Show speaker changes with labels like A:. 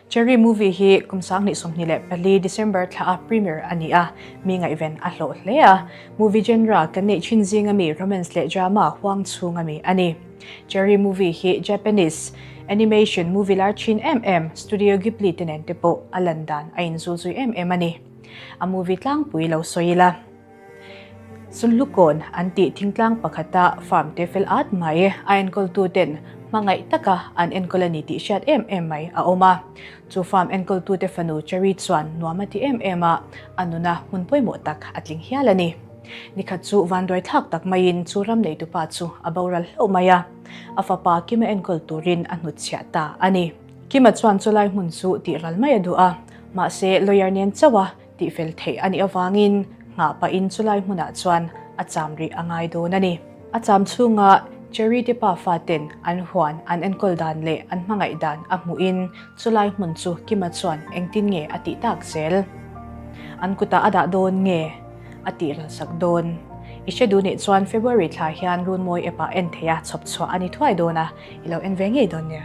A: Cherry movie hi kum 2024 December thla a premiere a ni a, mi ngaihven a hlawh hle a. Movie genre kan neih thin zinga mi romance leh drama huang chhunga mi a ni. Cherry movie hi Japanese animation movie lar thin em em Studio Ghibli te nen te pawh a lan dan a inzul zui em em a ni. A movie tlangpui lo sawi ila. Sunhlukawn an tih thingtlang pakhata farm te fel at mai a enkawltu ten hmangaih taka an enkawl a ni tih hriat em em mai a awm a. Chu farm enkawltu te fanu Cherry chuan nuam a ti em em a, a nuna hmun pawimawh tak a tling hial a ni. Nikhat chu vanduai thlak tak maiin chu ram neitupa chu a boral hlauh mai a, a fapa Kima enkawl turin a hnutchhiah ta a ni. Kima chuan chulai hmun chu tih ral mai a duh a, mahse lawyer nen chauh a Tihfel theih a nih avangin nghah pahin chulai hmunah chuan a cham rih a ngai dawn a ni. A cham chhunga Cherry te pafa ten an huan an enkawl dan leh an hmangaih dan a hmuhin chulai hmun chu Kima chuan engtin nge a tih tak zel? An kutah a dah dawn nge a tih ralsak dawn? I hre duh nih chuan February thla hian Runmawi app ah en theih a chhawp chhuah a ni thuai dawn a, i lo en ve ngei dawn nia.